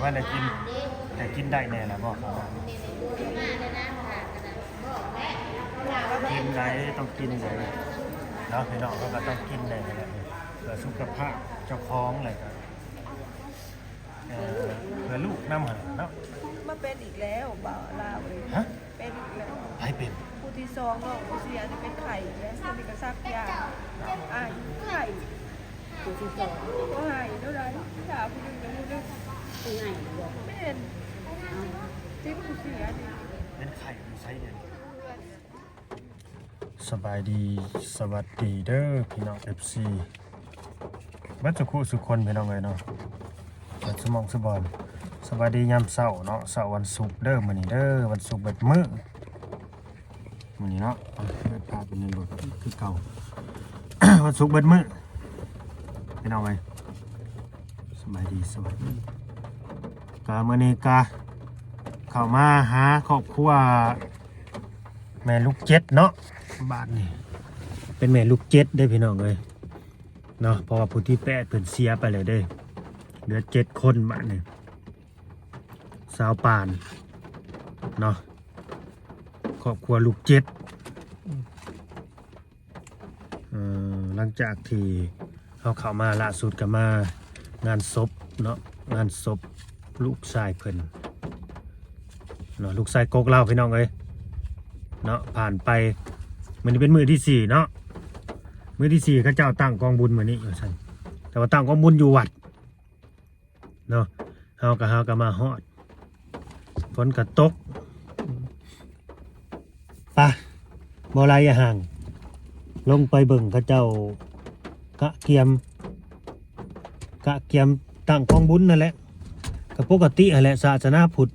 ວ່າໄດ້ກິນ ໄດ້ກິນໄດ້ແນ່ລະບໍ່? ເຂົ້າມາ ກິນໄດ້ ຕ້ອງກິນໄດ້ເນາະ ພີ່ນ້ອງ ເຮົາກໍຕ້ອງກິນໄດ້ແຫຼະ ເພື່ອສຸຂະພາບເຈົ້າຂອງ ແລ້ວກໍ ເອີ ເພື່ອລູກນຳຫັ້ນເນາະ. ມາເປັນອີກແລ້ວ ບ່າວລາວເອີຍ. ຮະ? ເປັນອີກແລ້ວ. ໃຜເປັນ? ຜູ້ທີສອງ ນ້ອງຜູ້ເສຍນີ້ເປັນໄຂ້ແລ້ວ ຄົນນີ້ກໍສັກຢາ ໄອ ໄຂ້ ຜູ້ທີສອງ ບໍ່ຫາຍເທົ່າໃດ ຢາຜູ້ໜຶ່ງກໍຜູ້ໜຶ່ງ ຜູ້ໃຫຍ່ບໍ່? ແມ່ນ ຕິດຜູ້ເສຍນີ້ ເປັນໄຂ້ຢູ່ໃສດຽວນີ້? ສະບາຍດີ ສະຫວັດດີເດີພີ່ນ້ອງເອັຟຊີ ເບິດສຸຂູສຸຄົນພີ່ນ້ອງເອີຍເນາະ ເບິດສະໝອງສະບອນ. ສະບາຍດີຍາມເຊົ້າເນາະ ເຊົ້າວັນສຸກເດີ ມື້ນີ້ເດີ ວັນສຸກເບິດມື້ ມື້ນີ້ເນາະ ເປີດພາບຢູ່ໃນລົດຄືເກົ່າ ວັນສຸກເບິດມື້ພີ່ນ້ອງເອີຍ. ສະບາຍດີ ສະຫວັດດີ ກະມື້ນີ້ກະເຂົ້າມາຫາຄອບຄົວ ແມ່ລູກເຈັດເນາະ ບາດນີ້ເປັນແມ່ລູກເຈັດເດ້ພີ່ນ້ອງເອີຍເນາະ ເພາະວ່າຜູ້ທີແປດເພິ່ນເສຍໄປແລ້ວເດ້ ເຫຼືອເຈັດຄົນບາດນີ້ ຊາວປານເນາະ ຄອບຄົວລູກເຈັດ. ເອີ ຫຼັງຈາກທີ່ເຮົາເຂົ້າມາລ່າສຸດກໍມາງານສົບເນາະ ງານສົບລູກຊາຍເພິ່ນເນາະ ລູກຊາຍກົກລາວພີ່ນ້ອງເອີຍເນາະ. ຜ່ານໄປ ມື້ນີ້ເປັນມື້ທີສີ່ເນາະ ມື້ທີສີ່ເຂົາເຈົ້າຕັ້ງກອງບຸນມື້ນີ້ວ່າຊັ້ນ ແຕ່ວ່າຕັ້ງກອງບຸນຢູ່ວັດ ເນາະ ເຮົາກໍ ເຮົາກໍມາຮອດ ຝົນກໍຕົກ ປະ ບໍ່ຫຼາຍຢ່າຫ່າງ ລົງໄປເບິ່ງເຂົາເຈົ້າກະກຽມ ກະກຽມຕັ້ງກອງບຸນນັ້ນແຫຼະ ກໍປົກກະຕິຫັ້ນແຫຼະ ສາສະໜາພຸດ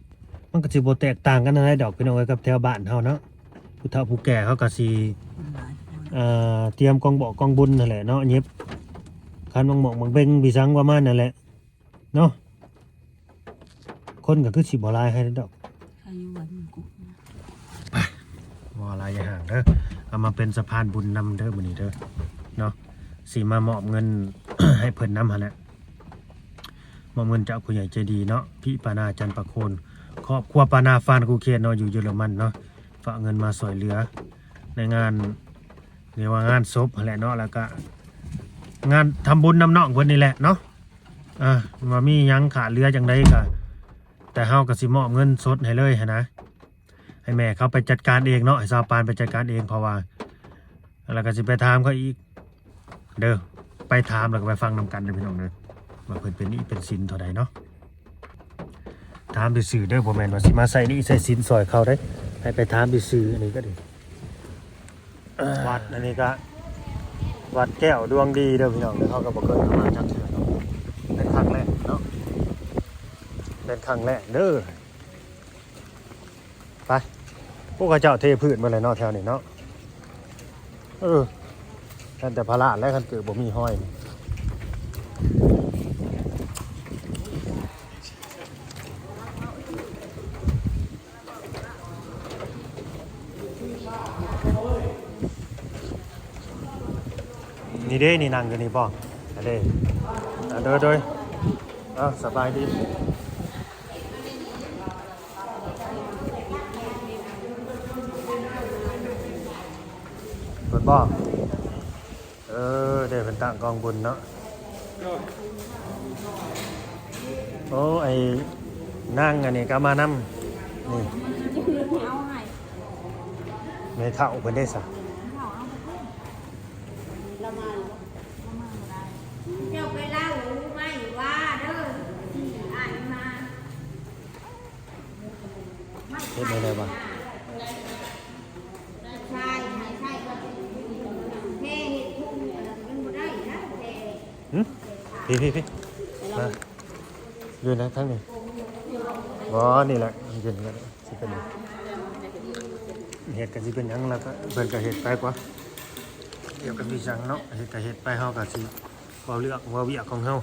ມັນກໍຊິບໍ່ແຕກຕ່າງກັນເທົ່າໃດດອກ ພີ່ນ້ອງເອີຍ ກັບແຖວບ້ານເຮົາເນາະ ຜູ້ເຖົ້າຜູ້ແກ່ເຂົາກໍຊິ ເອີ ຕຽມກອງບອກກອງບຸນຫັ້ນແຫຼະເນາະ ຫຍິບຂັນໝາກໝອກໝາກເບັງ ບີສັງປະມານນັ້ນແຫຼະ ເນາະ ຄົນກໍຄືຊິບໍ່ຫຼາຍໃຫ້ດອກ ໃຄຢູ່ວັດມະກຸດນະ ໄປ ບໍ່ຫຼາຍຢ່າຫ່າງເດີ ເອົາມາເປັນສະພານບຸນນຳເດີມື້ນີ້ເດີເນາະ ຊິມາມອບເງິນໃຫ້ເພິ່ນນຳຫັ້ນແຫຼະ ມອບເງິນຈາກຜູ້ໃຫຍ່ໃຈດີເນາະ ພີ່ປານາ ຈັນປະໂຄນ ຄອບຄົວປານາ ຟານຄູເຄນເນາະ ຢູ່ເຢຍລະມັນເນາະ ຝາກເງິນມາຊ່ວຍເຫຼືອໃນງານ ເອີ້ນວ່າງານສົບຫັ້ນແຫຼະເນາະ ແລ້ວກະງານທຳບຸນນຳນ້ອງເພິ່ນນີ້ແຫຼະເນາະ ເອີ ວ່າມີຫຍັງຂາດເຫຼືອຈັ່ງໃດກະ ແຕ່ເຮົາກະຊິມອບເງິນສົດໃຫ້ເລີຍຫັ້ນນະ ໃຫ້ແມ່ເຂົາໄປຈັດການເອງເນາະ ໃຫ້ຊາວປານໄປຈັດການເອງ ເພາະວ່າ ແລ້ວກະຊິໄປຖາມເຂົາອີກເດີ ໄປຖາມແລ້ວກະໄປຟັງນຳກັນເດີພີ່ນ້ອງເດີ ວ່າເພິ່ນເປັນໜີ້ເປັນສິນເທົ່າໃດເນາະ. ຖາມຊື່ໆເດີ ບໍ່ແມ່ນວ່າຊິມາໃຊ້ໜີ້ໃຊ້ສິນຊ່ອຍເຂົາເດ້ ໃຫ້ໄປຖາມຊື່ໆ ອັນນີ້ກໍດີ ວັດອັນນີ້ກໍວັດແກ້ວດວງດີເດີພີ່ນ້ອງເດີ ເຮົາກໍບໍ່ເຄີຍເຂົ້າມາຈັກເທື່ອເນາະ ເປັນຄັ້ງແລກເນາະ ເປັນຄັ້ງແລກເດີ. ໄປ ພວກເຂົາເຈົ້າເທພື້ນໝົດແລ້ວເນາະ ແຖວນີ້ເນາະ ເອີ ແມ່ນແຕ່ພະລາດແຫຼະ ຄັນເກີດບໍ່ມີຮອຍ ນີ້ເດ້ ນີ້ນັ່ງຢູ່ນີ້ບໍ່ ອັນເດ້ ອ່າ ໂດຍ ໂດຍ ເອົາ ສະບາຍດີ. ເພິ່ນບອກ ເອີ ເດ້ ເພິ່ນຕັ້ງກອງບຸນເນາະ ໂອ້ ໄອ້ນາງອັນນີ້ກໍມານຳ ນີ້ ແມ່ເຖົ້າເພິ່ນເດ້ຊະ. ລະມາ ເຈົ້າໄປເລົ່າໄມ້ວ່າເດີ ທີ່ອ້າຍມາ ເຮັດແນວໃດວະ? ຊາຍ ຊາຍວ່າແມ່ເຮັດທຸງ ມັນບໍ່ໄດ້ນະແມ່. ຫຶ? ພີ້ ພີ້ ພີ້ ມາ ຢູ່ໃນທາງນີ້ ບໍ່ ນີ້ແຫຼະ ຢູ່ນີ້ແຫຼະ. ຊິເປັນຫຍັງ ເຮັດກໍຊິເປັນຫຍັງ ແລ້ວກໍເພິ່ນກໍເຮັດໄປກວ່າ ດຽວກໍມີຫຍັງເນາະ ເຮັດກໍເຮັດໄປ ເຮົາກໍຊິເວົ້າເລື່ອງເວົ້າວຽກຂອງເຮົາ.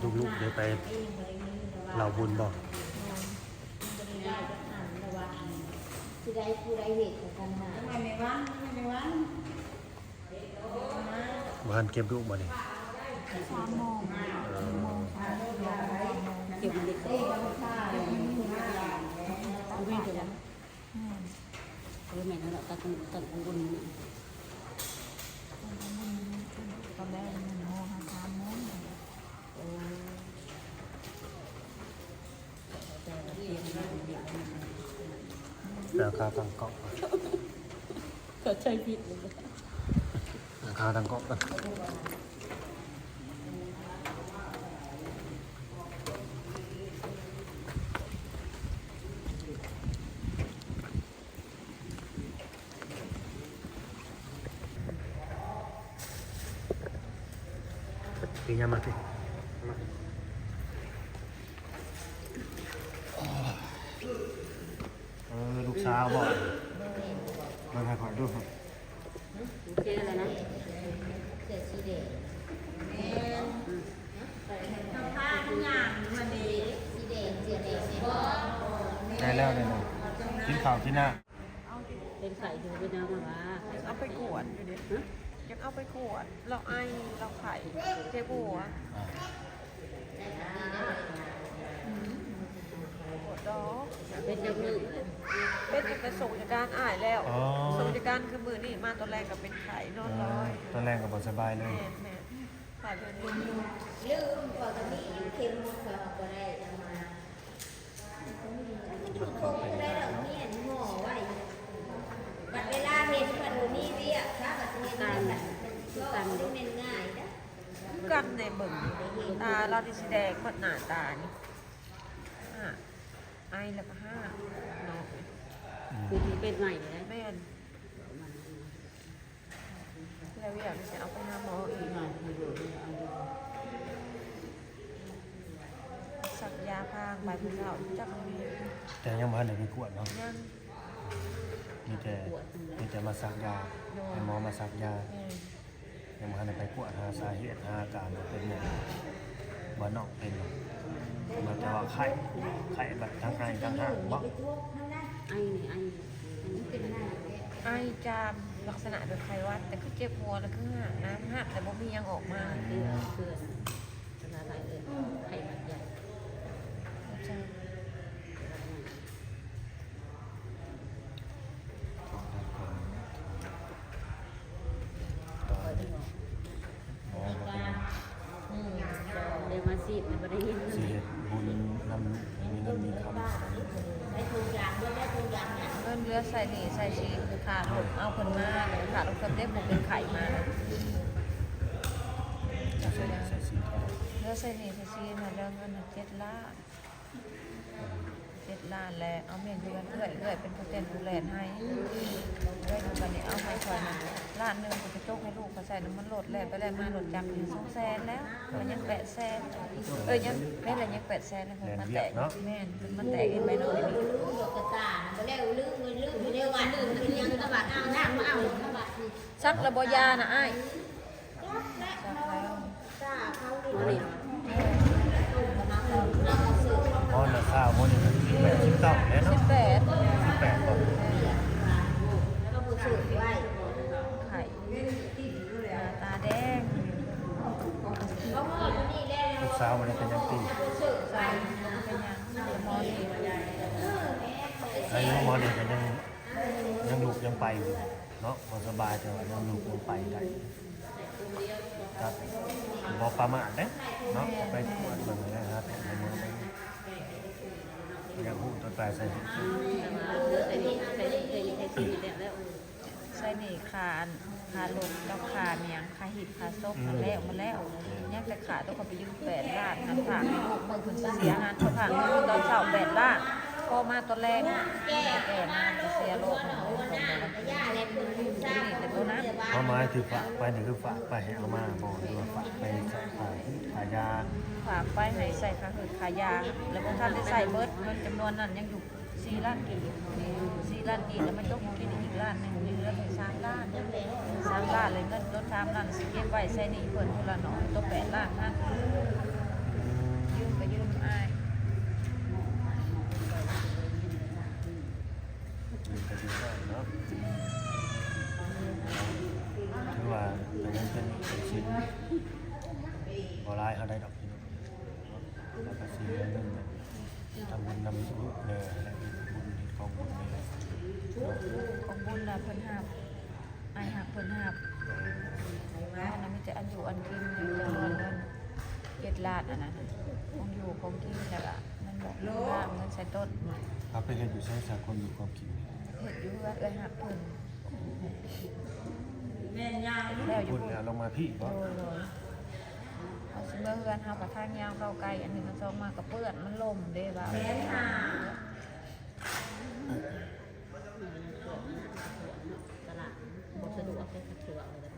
ລູກໆ ໄດ້ໄປ ລາວບຸນບໍ່? ໂດຍ ມັນບໍ່ໄດ້ໄດ້ຈັກອັນ ແຕ່ວ່າອັນ ຊິໄດ້ຜູ້ໃດເຮັດກັນນະ ແມ່ນແມ່ວັນ ແມ່ນແມ່ວັນ ບໍ່ທັນເກັບລູກບໍ່ນີ້? ສາມໂມງ ເອີ ໂມງ ສາມໂມງ ເກັບມັນເດັກ ເກັບມັນເດັກ ແມ່ນ ເອີ ແມ່ນແລ້ວ ຕັດ ຕັດບຸນ ຕອນແລກໂມງ ສາມໂມງ ໂອ້ ແລ້ວຂ້າຕັ້ງກ້ອງ ເຂົ້າໃຈຜິດ ແລ້ວຂ້າຕັ້ງກ້ອງກ່ອນ. ປີຍາມາຕິ ເອີ ລູກສາວບໍ່? ເບິ່ງໃຫ້ຂ້ອຍດູ. ໂອເຄແລ້ວນະ ເສື້ອສີແດງ ແມ່ນ ອືມ ໄດ້ແລ້ວ ໄດ້ແລ້ວ ກິນເຂົ້າກິນນ້ຳ. ເປັນໄຂ້ຢູ່ ເປັນຫຍັງຫວາ? ເອົາໄປກວດຢູ່ເດ ຮະ? ຢາກເອົາໄປກວດ ລາວໄອ ລາວໄຂ້ ເຈັບຫົວ ອ່າ ອືມ ປວດດອກ ເປັນຈັກມື້? ເປັນຕັ້ງແຕ່ສົ່ງຈາກການອ້າຍແລ້ວ ອໍ ສົ່ງຈາກການຄືມື້ນີ້ມາ ຕອນແລງກໍເປັນໄຂ້ ນອນລອຍ ເອີ ຕອນແລງກໍບໍ່ສະບາຍເລີຍ ແມ່ນໆ ຂ້າເດີນລົງຢູ່ ລືມ ຂ້ອຍກໍມີເຂັມ ຂ້ອຍກໍບໍ່ໄດ້ເອົາມາ. ມັນກໍເປັນໄດ້ດອກ ມີອັນຫໍ່ໄວ້ ບັດເວລາເຮັດພັດບໍ່ມີວຽກ ຖ້າບັດຊິເຮັດວຽກ ມັນກໍບໍ່ໄດ້ແມ່ນງ່າຍເດ້ ຄືກັນແດ່ເບິ່ງ ຕາລາວນີ້ຊິແດງໝົດໜ້າຕານີ້ ຫາກ ໄອແລ້ວກໍຫາກເນາະ ອືມ ຄືທີ່ເປັນໃໝ່ນີ້ແຫຼະ ແມ່ນ. ແລ້ວວຽກຊິເອົາໄປຫາໝໍອີກ ສັກຢາພາໄປມື້ເຊົ້າ ຈັກມີ ແຕ່ຍັງບໍ່ທັນໄດ້ໄປກວດເນາະ ຍັງ ມີແຕ່ ມີແຕ່ມາສັກຢາ ໂດຍ ໃຫ້ໝໍມາສັກຢາ ແມ່ນ ຍັງບໍ່ທັນໄດ້ໄປກວດຫາສາເຫດ ຫາອາການວ່າເປັນຫຍັງ ວ່ານ້ອງເປັນຫຍັງ ວ່າແຕ່ວ່າໄຂ້ ໄຂ້ແບບທັງໄອທັງຫາກບໍ? ໄອນີ້ ໄອນີ້ ໄອຈາມ ລັກສະນະແບບໄຂ້ຫວັດ ແຕ່ຄືເຈັບຫົວ ແລ້ວຄືຫາກນະ ຫາກແຕ່ບໍ່ມີຫຍັງອອກມາ ເພື່ອນ ເວລາໄຂ້ເອີ້ນ ໄຂ້ຫວັດໃຫຍ່ ຕອນນີ້ ໝໍບໍ່ເປັນຫຍັງ ອືມ ເດີມາຊີບ ບໍ່ໄດ້ຍິນ ຊິເຮັດບຸນນຳລູກ ມີເງິນມີຄຳ ເງິນເຫຼືອໃຊ້ໜີ້ໃຊ້ສິນ ຄ່າລົດເອົາເພິ່ນມາ ແລ້ວກໍຄ່າລົດເພິ່ນເດ້ ບໍ່ເປັນໄຂ້ມາ ເຫຼືອໃຊ້ໜີ້ໃຊ້ສິນເທົ່າໃດ? ເຫຼືອໃຊ້ໜີ້ໃຊ້ສິນ ເຫຼືອເງິນເຈັດລ້ານ ເຈັດລ້ານແລ້ວ ເອົາແມ່ນເຮືອນເອື້ອຍ ເອື້ອຍເປັນຜູ້ເຕັນຜູ້ແລ່ນໃຫ້ ເອື້ອຍ ບັດນີ້ເອົາໃຫ້ຂ້ອຍນັ້ນລ້ານໜຶ່ງ ຂ້ອຍຈະຕົກໃຫ້ລູກຂ້ອຍໃຊ້ນ້ຳມັນລົດ ແລ່ນໄປແລ່ນມາ ລົດຈັກນີ້ສອງແສນແລ້ວ ມັນຍັງແປດແສນ ເອີ ຍັງ ແມ່ນແຫຼະ ຍັງແປດແສນ ແມ່ນ ມັນແຕກ ເນາະ ແມ່ນ ມັນແຕກເອງໄປໜ້ອຍນີ້ ສັກແລ້ວບໍ່ຢານະອ້າຍ? ຮອດລະຊາວ ມື້ນີ້ມັນສິບແປດ ສິບເກົ້າແລ້ວເນາະ ສິບແປດ ສິບແປດບໍ່? ໄຂ້ ໜ້າຕາແດງ ລູກສາວບໍ່ໄດ້ເປັນຫຍັງຕິ? ບໍ່ເປັນຫຍັງ ໝໍດີ ອາຍຸໝໍດີກໍຍັງ ຍັງລຸກຍັງໄປຢູ່ເນາະ ບໍ່ສະບາຍ ແຕ່ວ່າຍັງລຸກຍັງໄປໄດ້ ກໍບໍ່ປະໝາດເດ້ເນາະ ໄປກວດເບິ່ງແລ້ວ ຫາແພດໃຫ້ໝໍເບິ່ງ ຢາກຮູ້ຕົວຕາຍສາເຫດ ໃຊ້ໜີ້ຄ່າ ຄ່າລົດກັບຄ່າຫຍັງ ຄ່າຮີດຄ່າສົບ ອືມ ແລ້ວ ມັນແລ້ວ ຍັງແຕ່ຄ່າຕົວ ຂ້ອຍໄປຢືມແປດລ້ານ ອັນຝາກໃຫ້ລູກເບິ່ງ ເພິ່ນເສຍງານ ຂ້ອຍຝາກເງິນຕອນເຊົ້າແປດລ້ານ ພໍມາຕອນແລງ ແກ່ມາເສຍໂລກ ເອົາມາໃຫ້ຖືກຝາກໄປນີ້ ຄືຝາກໄປໃຫ້ເອົາມາບໍ່ ຫຼືວ່າຝາກໄປໃຊ້ຄ່າ ຄ່າຢາ? ຝາກໄປໃຫ້ໃຊ້ຄ່າຮືດຄ່າຢາ ແລ້ວບໍ່ທັນໄດ້ໃຊ້ເບິດ ເງິນຈຳນວນນັ້ນຍັງຢູ່ສີ່ລ້ານກີບ ສີ່ລ້ານກີບ ແລ້ວມາຕົກຢູ່ທີ່ນີ້ອີກລ້ານໜຶ່ງ ຍັງເຫຼືອສາມລ້ານ ສາມລ້ານ ແລ້ວເງິນຕົວສາມລ້ານຊິເກັບໄວ້ໃຊ້ໜີ້ເພິ່ນຜູ້ລະໜ້ອຍ ຕົວແປດລ້ານຫັ້ນ ຢືມໄປຢືມອ້າຍ ບໍ່ຫຼາຍເທົ່າໃດດອກພີ່ນ້ອງ ເຮົາກໍຊິເຫຼືອເງິນທຳບຸນນຳລູກແດ່ ແລະເຮັດບຸນເຮັດກອງບຸນນີ້ແຫຼະ. ກອງບຸນນະເພິ່ນຮັບ ອ້າຍຮັກເພິ່ນຮັບ ເຮົານະມີແຕ່ອັນຢູ່ອັນກິນ ຈຳນວນເງິນເຈັດລ້ານອັນນັ້ນ ຂອງຢູ່ຂອງກິນ ແລ້ວກໍເງິນບອກເງິນລ່າງ ເງິນໃສ່ຕົ້ນ. ເອົາໄປເຮັດຢູ່ໃສສາ ຄວາມຢູ່ຄວາມກິນ? ເຮັດຢູ່ເຮືອນເອື້ອຍຮັກເພິ່ນ. ແມ່ນຫຍັງ? ແລ້ວຢູ່ພຸ້ນ ແລ້ວລົງມາພີ້ບໍ? ໂດຍ ໂດຍ. ເຮົາຊິເມືອເຮືອນເຮົາກໍທາງຍາວເຂົ້າໃກ້ ອັນໜຶ່ງອັນສອງມາກໍເປື້ອນ ມັນລົມເດ້ວ່າ. ແມ່ນຫາ ຕະຫຼາດບໍ່ສະດວກເດ້ ເທື່ອເອົາແບບ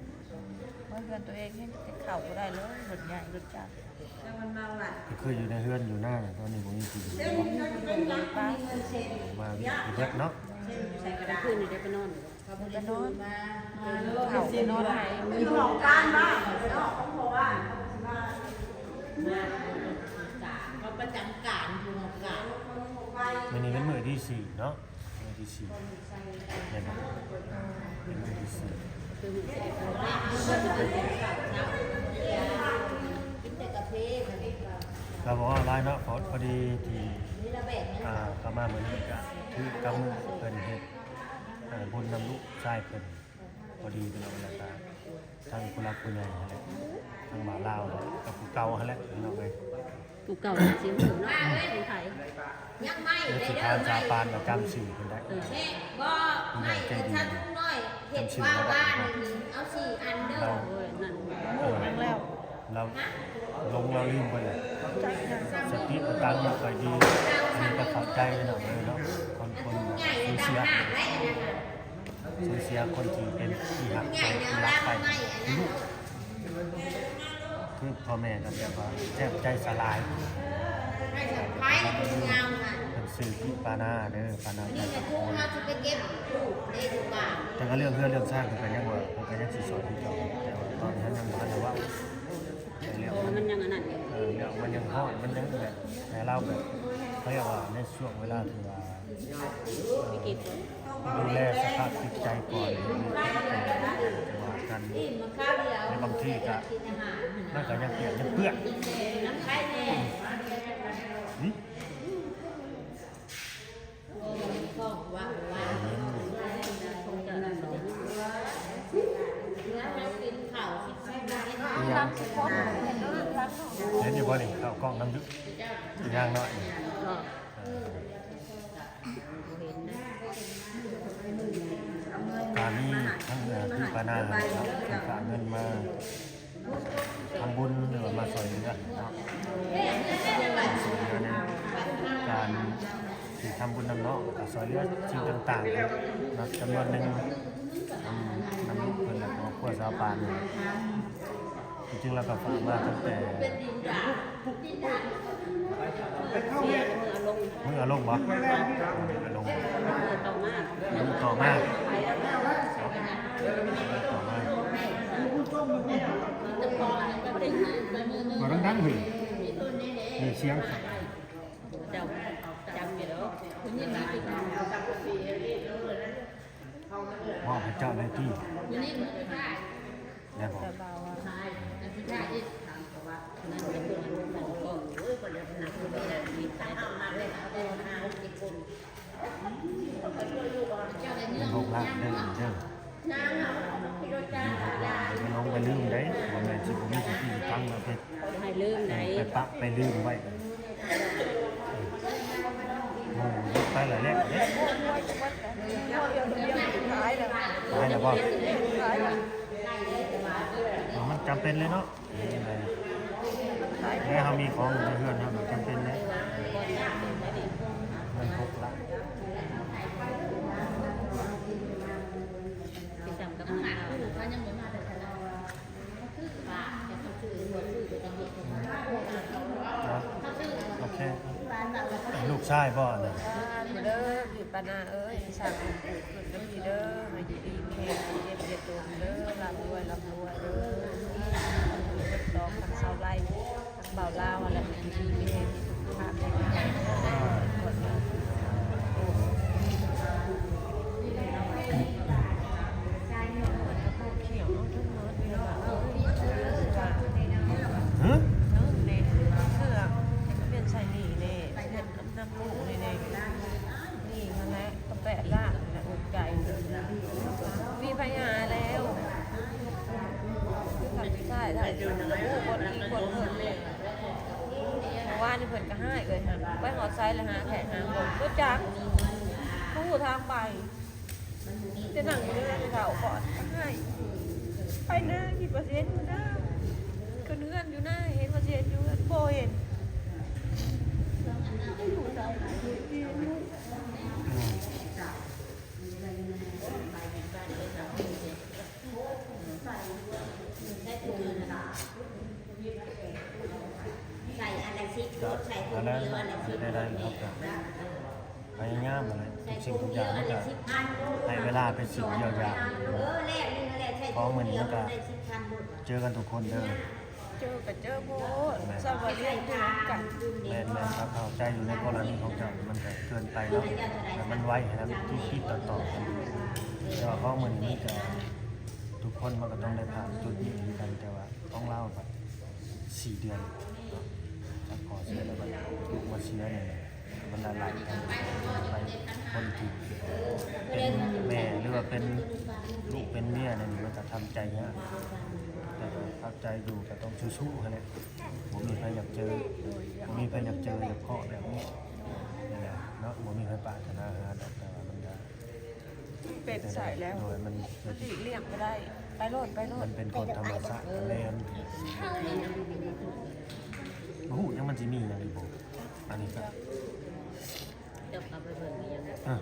ເມືອເຮືອນຕົວເອງແຮງຈະເຂົ້າບໍ່ໄດ້ເລີຍ ລົດໃຫຍ່ລົດຈັກ. ກໍຄືຢູ່ໃນເຮືອນຢູ່ນານະ ຕອນນີ້ບໍ່ມີທີ່ຢູ່. ມາວຽກຢູ່ເບິດເນາະ. ຄືນນີ້ໄດ້ໄປນອນ ໄປນອນ ເຂົ້າໄປນອນໃຫ້ ຢູ່ຫ້ອງການບ້ານ ນອກຂອງພໍ່ບ້ານ ມາ ມາປະຈຳການຢູ່ຫ້ອງການ. ມື້ນີ້ເປັນມື້ທີສີ່ເນາະ ມື້ທີສີ່ ແມ່ນບໍ່? ເປັນມື້ທີສີ່ ກິນແຕ່ກາເຟ. ກໍບໍ່ເວົ້າຫຼາຍເນາະ ພໍ ພໍດີທີ່ ອ່າ ເຂົ້າມາມື້ນີ້ກໍຖືກຳເພິ່ນເຮັດ ອ່າ ບຸນນຳລູກຊາຍເພິ່ນ ພໍດີເນາະ ແລ້ວກໍທາງຜູ້ຫຼັກຜູ້ໃຫຍ່ຫັ້ນແຫຼະ ທາງບ່າວລາວ ແລ້ວກໍຜູ້ເກົ່າຫັ້ນແຫຼະ ພີ່ນ້ອງເອີຍ. ຜູ້ເກົ່າຊິຮູ້ເນາະ ເປັນໃຜ. ຍັງໄມ້ ເດີ ຊິຖາມສາປານວ່າຈຳຊື່ເພິ່ນໄດ້. ເອີ ບໍ່ ຜູ້ໃຫຍ່ໃຈດີ ຈຳຊື່ບໍ່ໄດ້. ເອົາສີ່ອັນເດີ ລາວ ເອີ ແລ້ວ ລາວຫຼົງ ລາວລືມໄປແລ້ວ ສະຕິສະຕັງບໍ່ຄ່ອຍດີ. ອັນນີ້ກໍເຂົ້າໃຈເນາະ ເນາະ ຄົນ ຄົນສູນເສຍ ສູນເສຍຄົນທີ່ເປັນທີ່ຮັກ ທີ່ຮັກໄປ ຄືລູກ ຄືພໍ່ແມ່ກໍແບບວ່າແທບໃຈສະຫຼາຍ. ເພິ່ນຊື່ ປານາເດີ ປານາ ແຕ່ກໍເລື່ອງເຮືອນເລື່ອງຊານເພິ່ນກໍຍັງວ່າ ເພິ່ນກໍຍັງຊິຊ່ອຍຄືເກົ່າ ແຕ່ວ່າຕອນນັ້ນຍັງບໍ່ທັນໄດ້ເວົ້າ. ເລື່ອງມັນຍັງອັນນັ້ນຢູ່ ເອີ ເລື່ອງມັນຍັງຮ້ອນ ມັນຍັງແບບ ໃຫ້ລາວແບບ ເຂົາຮຽກວ່າໃນຊ່ວງເວລາທີ່ວ່າ ວິກິດ ເອີ ດູແລສະພາບຈິດໃຈກ່ອນ ຈັ່ງວ່າກັນ. ໃນບາງທີກະ ມັນກະຍັງປຽກຍັງເປື້ອນ. ເຫັນຢູ່ບໍ່ນີ້ ເຂົ້າກ້ອງນຳຢູ່ ຢ່າງໜ້ອຍ. ກະມີທັງ ເອີ ທີ່ປານາເນາະ ເພິ່ນຝາກເງິນມາ ທຳບຸນ ຫຼືວ່າມາຊ່ອຍເຫຼືອເນາະ ຊ່ອຍເຫຼືອໃນການທີ່ທຳບຸນນຳເນາະ ແລ້ວກໍຊ່ອຍເຫຼືອສິ່ງຕ່າງໆເນາະ ຈຳນວນໜຶ່ງ ນຳ ນຳລູກເພິ່ນ ແລະ ຄອບຄົວຊາວປານນີ້. ທີ່ຈິງແລ້ວກໍຝາກມາຕັ້ງແຕ່ ມື້ອາລົງບໍ່? ມື້ອາລົງ ມື້ຕໍ່ມາ ມື້ຕໍ່ມາ ມື້ຕໍ່ມາ. ບໍ່ດັງໆ ເຮີ້ຍ ມີສຽງ. ເຈົ້າຈຳຢູ່ດອກ ມອບໃຫ້ເຈົ້າໄດ້ຕິ ແມ່ນບໍ່? ຫົກລ້ານເດີ ເດີ ຫົກລ້ານ ໄປຫຼົງໄປລືມໄດ໋ ບໍ່ແມ່ນຊິບໍ່ມີສະຕິສະຕັງແລ້ວໄປ ໃຫ້ລືມໄດ໋ ໄປປະໄປລືມໄວ້. ໂອ້ ໄປແລ້ວແຫຼະເດ້ ຕາຍແລ້ວບໍ່? ມັນຈຳເປັນເລີຍເນາະ ແລ້ວເຮົາມີຂອງຢູ່ໃນເຮືອນເຮົາ ມັນຈຳເປັນເດ້ ເງິນຫົກລ້ານ. ໂອເຄ ລູກຊາຍບໍ່ອັນນັ້ນ? ເດີ ພີ່ປານາເອີຍ ສ້າງບຸນກຸດຄຸນກັບພີ່ເດີ ໃຫ້ຢູ່ດີມີແຮງ ເຈັບຢ່າຈົນເດີ ລ່ຳລວຍ ລ່ຳລວຍເດີ ເງິນທອງທັງຊາວໄລ່ ບ່າວລາວຫັ້ນແຫຼະ ມີແຮງສຸຂະພາບແຂງແຮງ ຮະ? ອັນນີ້ເພິ່ນກໍຮ້າຍເອີຍຫັ້ນ ໄປຮອດໃສລະຫາແຂກຫາຄົນ ບໍ່ຈັກ ບໍ່ຮູ້ທາງໄປ ຈະນັ່ງຢູ່ເຮືອນເຂົາກ່ອນ ກໍຮ້າຍ ໄປນາ ຄິດວ່າຊິເຫັນຢູ່ນາ ຂຶ້ນເຮືອນຢູ່ນາ ເຫັນວ່າຊິເຫັນຢູ່ເຮືອນ ບໍ່ເຫັນ. ໃສ່ອັນລະສິບໂລດ ໃສ່ຖົງດຽວອັນລະສິບໂລດ ພະຍາຍາມຫັ້ນແຫຼະ ທຸກສິ່ງທຸກຢ່າງມັນກະໃຫ້ເວລາເປັນສິ່ງຢ້ຽວຢາ ເອີ ແລ້ວນີ້ແຫຼະ ໃສ່ຖົງດຽວໄດ້ສິບພັນໂລດ ເຈີກັນທຸກຄົນເດີ. ເຈີກໍເຈີໂພດ ແມ່ນ ສຳວ່າຮຽນຢູ່ນຳກັນ ແມ່ນໆ ເຂົ້າໃຈຢູ່ໃນກໍລະນີຂອງເຈົ້າ ມັນກໍເກີນໄປເນາະ ແຕ່ມັນໄວຫັ້ນນະ ມັນຕິດໆຕໍ່ໆກັນ ແຕ່ວ່າຂອງມື້ນີ້ມັນກໍ ທຸກຄົນມັນກໍຕ້ອງໄດ້ຜ່ານຈຸດນີ້ຄືກັນ ແຕ່ວ່າຂອງລາວບັດສີ່ເດືອນເນາະ ຈາກພໍ່ເສຍແລ້ວບັດລູກມາເສຍນີ້ ມັນຫຼາຍໆ ໄປຄົນທີ່ເປັນແມ່ ຫຼືວ່າເປັນລູກເປັນເມຍນັ້ນ ມັນກໍທຳໃຈຍາກ ແຕ່ກໍເຂົ້າໃຈຢູ່ ກໍຕ້ອງສູ້ໆຫັ້ນແຫຼະ ບໍ່ມີໃຜຢາກເຈີ ບໍ່ມີໃຜຢາກເຈີ ຢາກເຄາະແບບນີ້ ນັ້ນແຫຼະເນາະ ບໍ່ມີໃຜປາດຖະໜາຫາດອກ ແຕ່ວ່າມັນກໍ ເປັນໃສ່ແລ້ວ ໂດຍ ມັນ ມັນຫຼີກລ່ຽງບໍ່ໄດ້ ໄປໂລດ ໄປໂລດ ມັນເປັນກົດທຳມະຊາດ ແມ່ນ ບໍ່ຮູ້ຫຍັງ ມັນຊິມີຫຍັງອີກບໍ່ ອັນນີ້ກໍ ເຈົ້າເຂົ້າໄປເບິ່ງອີ່ຫຍັງ ເອີ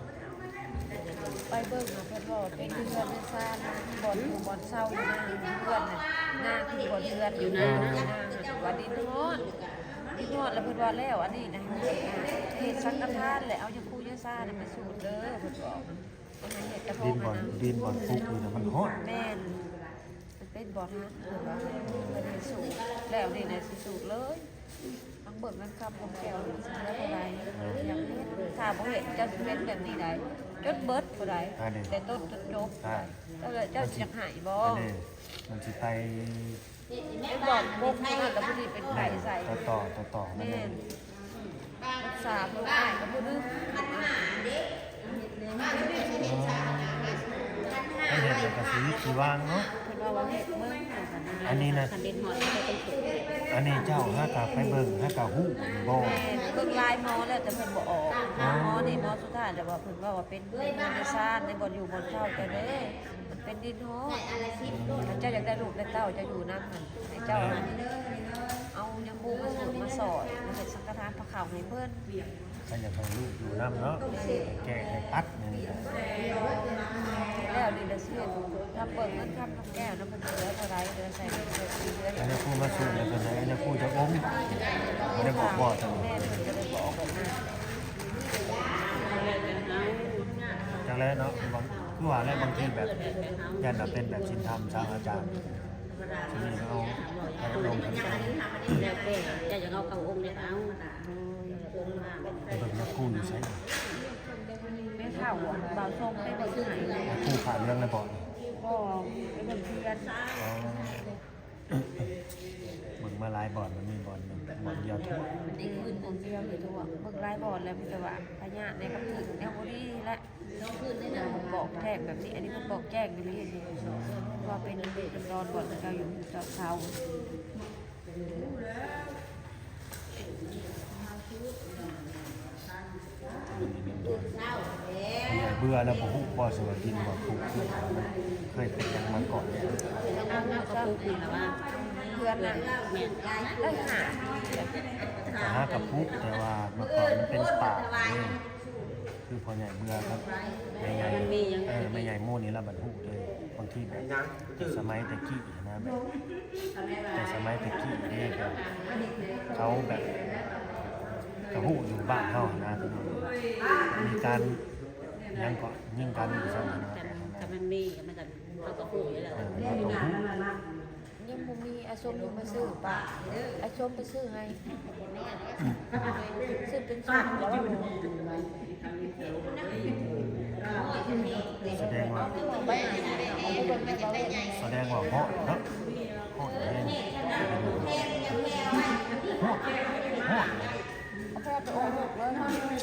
ໄປເບິ່ງນະ ເພິ່ນວ່າເປັນເຮືອນເປັນຊານ ບ່ອນຢູ່ບ່ອນເຊົາຢູ່ໃນເຮືອນນະ ນາຄືບ່ອນເຮືອນຢູ່ນາ ນາ ນາ ວ່າດິນຮອດ ດິນຮອດ ແລ້ວເພິ່ນວ່າແລ້ວ ອັນນີ້ນະ ເຮັດສັງກະທານ ແລ້ວເອົາຢາຄູຢາຊານະໄປສູດເດີ ເພິ່ນບອກ ອັນນັ້ນເຮັດກະທົງ ດິນບ່ອນ ອັນນັ້ນ ດິນບ່ອນປຸກນີ້ນະ ມັນຮອດ ແມ່ນ ມັນເປັນບ່ອນຫັ້ນ ເພິ່ນວ່າ ເພິ່ນເຮັດສູດ ແລ້ວນີ້ນະຊິສູດເລີຍ ຕ້ອງເບິ່ງເງິນຄຳຄຳແກ້ວ ມັນຊິເຫຼືອເທົ່າໃດ ເອີ ຢາກເຮັດ ຖ້າບໍ່ເຮັດ ເຈົ້າຊິເປັນແບບນີ້ໄດ໋ ຈົນເບິດຜູ້ໃດ ອັນນີ້ ແຕ່ຕົ້ນຈົນຈົບ ອັນນີ້ ເຈົ້າ ເຈົ້າຊິຢາກໃຫ້ບໍ່ ອັນນີ້ ມັນຊິໄປ ເປັນບອກບົກນັ້ນລະ ຜູ້ນີ້ເປັນໄຂ້ໃສ່ ຕໍ່ໆ ຕໍ່ໆ ແມ່ນ ປຶກສາຜູ້ອ້າຍກັບຜູ້ໜຶ່ງ ຄັນຫ້າເດ້ ຄັນຫ້າ ອັນນີ້ກໍຊີວິດຊີວາງເນາະ ເພິ່ນວ່າວ່າເຮັດເບິ່ງ ອັນນີ້ນະ ຄັນເດັດຮອດກໍຕ້ອງສຸກ ອັນນີ້ເຈົ້າຫາກໍໄປເບິ່ງ ຫາກໍຮູ້ບໍ່ ແມ່ນ ເບິ່ງຫຼາຍໝໍແລ້ວ ແຕ່ເພິ່ນບໍ່ອອກ ອໍ ໝໍນີ້ໝໍສຸດທ້າຍແລ້ວວ່າ ເພິ່ນເວົ້າວ່າເປັນ ເປັນເຮືອນເປັນຊານ ໃນບ່ອນຢູ່ບ່ອນເຊົ່າເຈົ້າເດີ ມັນເປັນດິນຮອດ ຄັນເຈົ້າຢາກໄດ້ລູກໄດ້ເຕົ້າ ເຈົ້າຢູ່ນຳຫັ້ນ ໃຫ້ເຈົ້າຫັ້ນ ເອົາຍາຄູມາສູດມາສອດ ມາເຮັດສັງກະທານພະເຂົ້າໃຫ້ເພິ່ນ ຄັນຢາກໃຫ້ລູກຢູ່ນຳເນາະ ແກ້ໃຫ້ຕັດນີ້ ແລ້ວນີ້ລະຊິເຮັດ ທຳເບິ່ງເງິນຄຳ ແກ້ວນຳເພິ່ນເຫຼືອເທົ່າໃດ ເຫຼືອໃສ່ເງິນເດືອນ ອັນນີ້ຜູ້ມາສູດແລ້ວເພິ່ນໃຫ້ ອັນນີ້ຜູ້ຈະອົມ ບໍ່ໄດ້ບອກບໍ່ ແມ່ນ ເພິ່ນຈະໄດ້ບອກອອກມາ ຈັ່ງໃດເນາະ ບາງ ຄືວ່າແຫຼະ ບາງທີແບບ ຢ້ານວ່າເປັນແບບສິນທຳຊາວອາຈານ ຊິມີເຮົາໄປອົບຮົມກັນ ແລ້ວແຕ່ ເຈົ້າຢາກເອົາເຂົ້າອົມແລ້ວເອົາ ໄປເບິ່ງຍາຄູຢູ່ໃສ ແມ່ເຖົ້າ ບ່າວຊົງໄປເບິ່ງໃຫ້ ຍາຄູຜ້າເຫຼືອງແລ້ວບໍ່ ບໍ່ ໄປເບິ່ງເພື່ອນ ອໍ ເບິ່ງມາຫຼາຍບ່ອນ ມັນມີບ່ອນໜຶ່ງ ບ່ອນດຽວທົ່ວ ອືມ ບ່ອນດຽວຢູ່ທົ່ວ ເບິ່ງຫຼາຍບ່ອນແລ້ວ ມີແຕ່ວ່າພະຍາດໃນກະເພາະແນວບໍ່ດີແຫຼະ ເພິ່ນບອກແຈ້ງແບບນີ້ ອັນນີ້ເພິ່ນບອກແຈ້ງອີ່ຫຼີ ວ່າເປັນເປັນດອນ ບ່ອນເຈົ້າຢູ່ເຈົ້າເຊົາ ມັນມີເງິນດອນ ຜູ້ໃຫຍ່ເບື່ອແລ້ວບໍ່ຮູ້ບໍ່ ຊິວ່າດິນບໍ່ປຸກເພື່ອນ ເຄີຍເປັນຫຍັງມາກ່ອນ ເອົາມາກະປຸກນີ້ລະວ່າ ເພື່ອນນະ ແມ່ນ ໄດ້ຫາ ຫາກະປຸກ ແຕ່ວ່າເມື່ອກ່ອນມັນເປັນປ່າເດ້ ຄືພໍ່ໃຫຍ່ເບື່ອກັບແມ່ໃຫຍ່ ມັນມີຫຍັງ ເອີ ແມ່ໃຫຍ່ໂມນີ້ລະບັດຮູ້ເດ້ ບາງທີແບບ ສະໄໝແຕ່ກີ້ຫັ້ນນະ ແບບ ແຕ່ສະໄໝແຕ່ກີ້ເດ້ ແບບ ເຂົາແບບ ກະຮູ້ຢູ່ບ້ານເຮົາຫັ້ນນະ ມີການ ຫຍັງເກາະ ຍິງກັນຢູ່ຊັ້ນນະ ຄັນມັນມີ ມັນກະ ເຮົາກະຮູ້ຢູ່ແລ້ວ ເອີ ເຮົາຕ້ອງຮູ້ ຍັງບໍ່ມີ ອາສົມຢູ່ມາຊື້ປະ ອາສົມໄປຊື້ໃຫ້ ຊື້ເປັນຊຸດແລ້ວ ສະແດງວ່າ ສະແດງວ່າເຫາະເນາະ ເຫາະແຮງ ເຫາະ ເຫາະ ເອົາແພໄປອົບລູກເລີຍ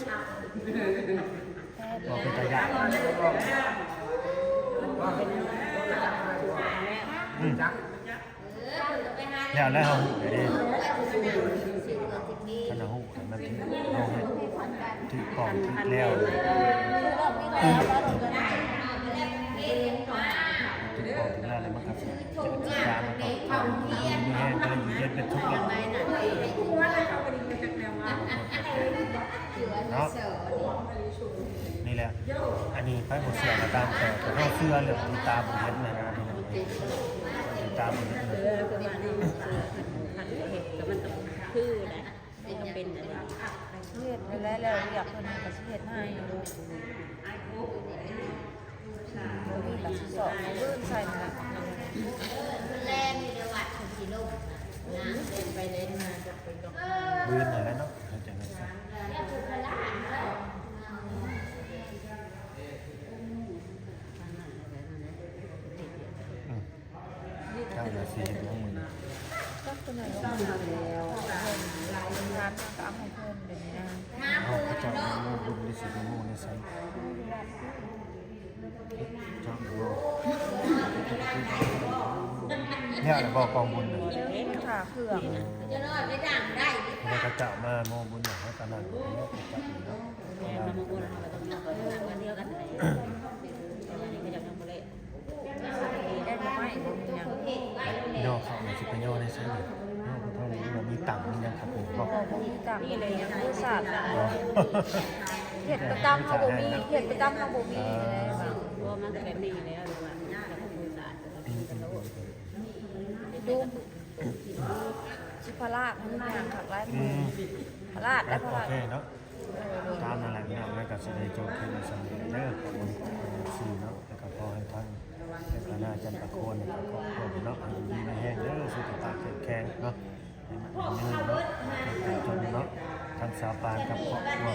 ບໍ່ເປັນຕາຢ້ານ ອືມ ແລ້ວ ແລ້ວເຮົາຮູ້ເດ້ ຄັນເຮົາຮູ້ ກອງຖືກແລ້ວ ຖືກກອງຖືກແລ້ວ ແລ້ວມັນກໍຊິເຈີດຊິດາມາຕໍ່ ມີແຮງ ຢູ່ເຢັນເປັນສຸກເນາະ. ນີ້ແຫຼະ ອັນນີ້ໃຜບໍ່ເຊື່ອກໍຕາມ ແຕ່ເຮົາເຊື່ອເລື່ອງທີ່ຕາບໍ່ເຫັນນະ ທີ່ຕາບໍ່ເຫັນນະ. ເຮັດແລ້ວ ແລ້ວວຽກເພິ່ນກໍຊິເຮັດໃຫ້ ບໍ່ມີກໍຊິຊອກໃຫ້ວືນໃສ່ນັ້ນແຫຼະ. ແລ່ນຢູ່ໃນວັດເພິ່ນຊິລົງນະ ເດີນໄປເດີນມາ ວືນນັ້ນແຫຼະເນາະ ເຮັດຈັ່ງໃດຊະ. ເຈົ້າລະຊິເຮັດຫຍັງມື້ນີ້? ຈັກເພິ່ນໃຫ້ລົງມາແລ້ວ ຖາມຫຍັງກໍເອົາໃຫ້ເພິ່ນເດ ເຮົາເຈົ້າມາໂມບຸນ ຫຼືຊິໄປໂມໃນໃສ? ຈັກບໍ່ ແລ້ວລະບໍ່ກອງບຸນນະ? ຄ່າເຄື່ອງ ເອີ ແລ້ວເຂົາເຈົ້າມາໂມບຸນນະ ເຮົາກໍນັ່ງຢູ່ແລ້ວ ຈັກຢູ່ເນາະ. ແກງໜໍ່ໄມ້ບໍ່ມີຫຍັງ ຍໍເຂົ້ານີ້ຊິໄປຍໍໃນໃສນີ້? ເນາະ ບໍ່ເທົ່ານີ້ບໍ່ມີຕຳມີຫຍັງຄັກນີ້ບໍ່? ບໍ່ ບໍ່ມີຕຳ ນີ້ແຫຼະຫຍັງບໍ່ຊາດນະ ເຮັດໄປຕຳເຮົາບໍ່ມີ ເຮັດໄປຕຳເຮົາບໍ່ມີ ເອີ ບໍ່ ມັນກໍແບບນີ້ແລ້ວ ຫຼືວ່າ ອືມ ອືມ ອືມ ດູ ຊິພະລາດ ມັນຍ່າງຄັກຫຼາຍ ອືມ ພະລາດ ອ່ະ ພະລາດ ໂອເຄເນາະ. ຕາມນັ້ນແຫຼະພີ່ນ້ອງ ແລ້ວກໍຊິໄດ້ຈົບຄລິບໄວ້ສ່ຳນີ້ເດີ ຂອບຄຸນ ຂອບຄຸນເອັຟຊີເນາະ ແລ້ວກໍຂໍໃຫ້ທັງເທວະນາຈັນປະໂຄນ ແລ້ວກໍຄອບຄົວເນາະ ຢູ່ດີມີແຮງເດີ ສຸຂະພາບເຂັ້ມແຂງເນາະ ໃຫ້ມັນຍືນເນາະ ເປັນຈົນເນາະ ທັງສາວປານກັບຄອບຄົວ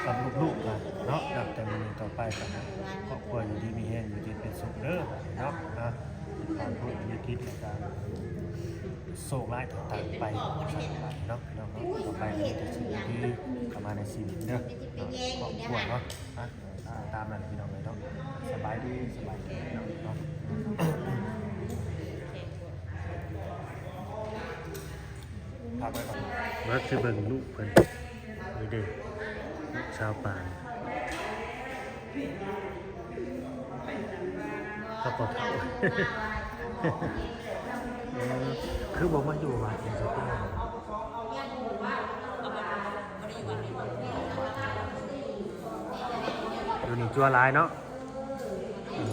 ກັບລູກໆ ກໍເນາະ ນັບແຕ່ມື້ນີ້ຕໍ່ໄປກໍໃຫ້ຄອບຄົວຢູ່ດີມີແຮງ ຢູ່ເຢັນເປັນສຸກເດີເນາະ. ອ່ະ ຜ່ານພົ້ນວິກິດແລ້ວກໍ ໂຊກຮ້າຍຕ່າງໆໄປເນາະ ພີ່ນ້ອງເນາະ ຕໍ່ໄປກໍມີແຕ່ສິ່ງດີໆເຂົ້າມາໃນຊີວິດເດີ ຄອບຄົວເນາະ. ອ່ະ ຕາມນັ້ນພີ່ນ້ອງເອີຍເນາະ ສະບາຍດີ ສະບາຍດີພີ່ນ້ອງເນາະ. ພັກໄວ້ກ່ອນ ວ່າຊິເບິ່ງລູກເພິ່ນ ນີ້ເດ້ ລູກສາວປານ ກັບພໍ່ເຖົ້າ ເອີ ຄືບໍ່ມາຢູ່ວັດນີ້ຊະ ຢູ່ນີ້ຈົວຫຼາຍເນາະ ເອີ.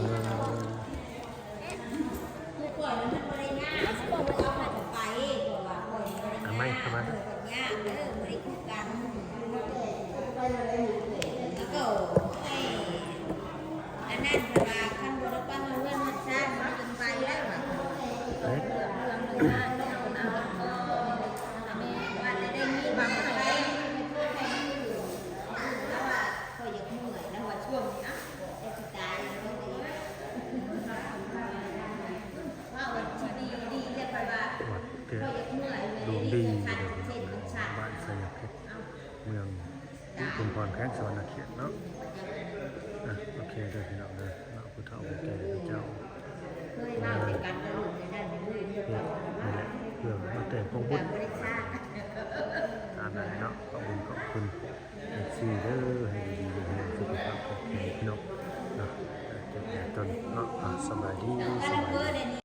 ເອົາໄມ້ເຂົ້າມາ ເອີ ບໍ່ໄດ້ຍາກເດີ ບໍ່ໄດ້ຄືກັນ ແລ້ວກໍ ໂອ້ຍ ອັນນັ້ນເພິ່ນວ່າ ຄັນບໍ່ໄດ້ປັ້ນເຮືອນເຮັດຊານ ມັນຈຶ່ງໄປໄດ້ວ່າ ເອີ ເລື່ອງເລື່ອງເລື່ອງເລື່ອງ ວ່າຈະໄດ້ມີບາງໃຜ ແລ້ວວ່າຂ້ອຍຢາກເມື່ອຍ ແລ້ວວ່າຊ່ວງນີ້ ເອົາ ດວງດີຢູ່ເດ້ພີ່ນ້ອງເນາະ ບ້ານໄຊຍະເພັດ ເມືອງອຸທຸມພອນ ແຂວງສະຫວັນນະເຂດເນາະ. ອ່ະ ໂອເຄເດີພີ່ນ້ອງເດີເນາະ ຜູ້ເຖົ້າຜູ້ແກ່ເຂົາເຈົ້າ ເອີ ເຮັດນີ້ແຫຼະ ເພື່ອມາແຕ່ງກອງບຸນ ຕາມນັ້ນເນາະ. ຂອບຄຸນ ຂອບຄຸນ ເອັຟຊີເດີ ໃຫ້ຢູ່ດີມີແຮງ ສຸຂະພາບແຂງແຮງພີ່ນ້ອງເນາະ ເຈັບຢ່າຈົນເນາະ. ອ່ະ ສະບາຍດີ ສະບາຍດີ.